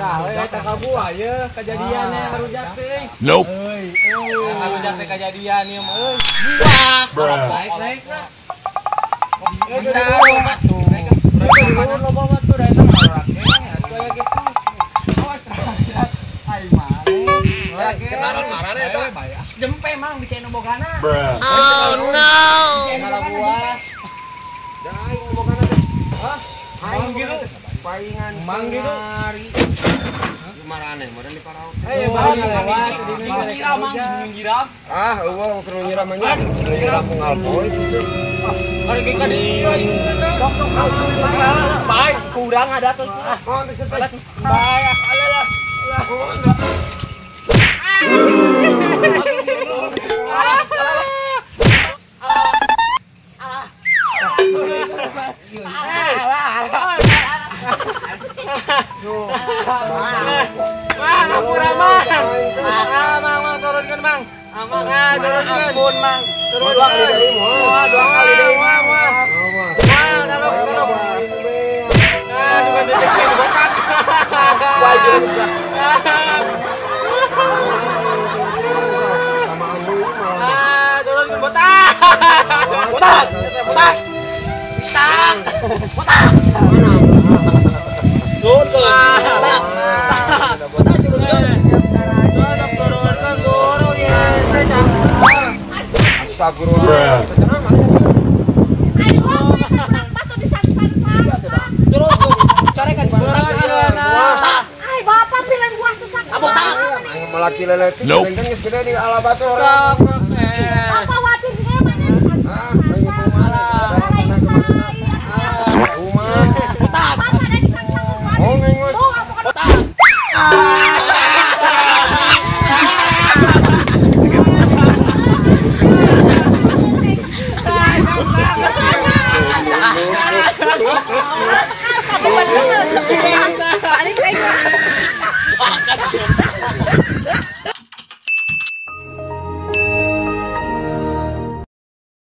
Tah, eta ka buah ye kajadian ngarujak teh. Nope. Euy, ngarujak teh kajadian ieu mah euy. Buah. Baik-baik lah. Bisa atuh. Loba mah tuh da eta mah atuh aya kitu. Awas terakhir. Ai maneh. Kenalan marane eta. Jempe mang bisa nu bogana. Oh no. Salah buah. Da aing nu bogana teh. Hah? Aing gitu. Paingan mang gitu. Marane, meureun di parau. Eh, lewat di nyiram mang, nyiram. Ah, eueuh keur nyiram mah nya. Nyiram ngalpoy gitu. Hari ge ka dieu aing. Sok sok bae, kurang ada terus. Oh, teh teh. Bae, alah. Mang, ampura mang. Ah, mang, mang turunkeun mang. Mang, ah, turunkeun. Ampun mang. Turunkeun. Dua kali deui moal. Dua kali deui moal, moal. Moal, taluk, taluk. Ah, suka detik ini botak. Wah, gila. Samaan deui malah. Ah, turunkeun botak. Botak. Botak. Botak. Botak. Turunkeun. Botak. Botak turunkeun. Turunkeun guru ya, saya capek. Astagfirullah. Tenang mana tadi? Ayo, batu disangsan-sangsan. Turunkeun. Carekan botak. Ay, bapak bilang buah sesak. Botak. Aing melaki leletik, kan geus gede di ala batu orang. Bapak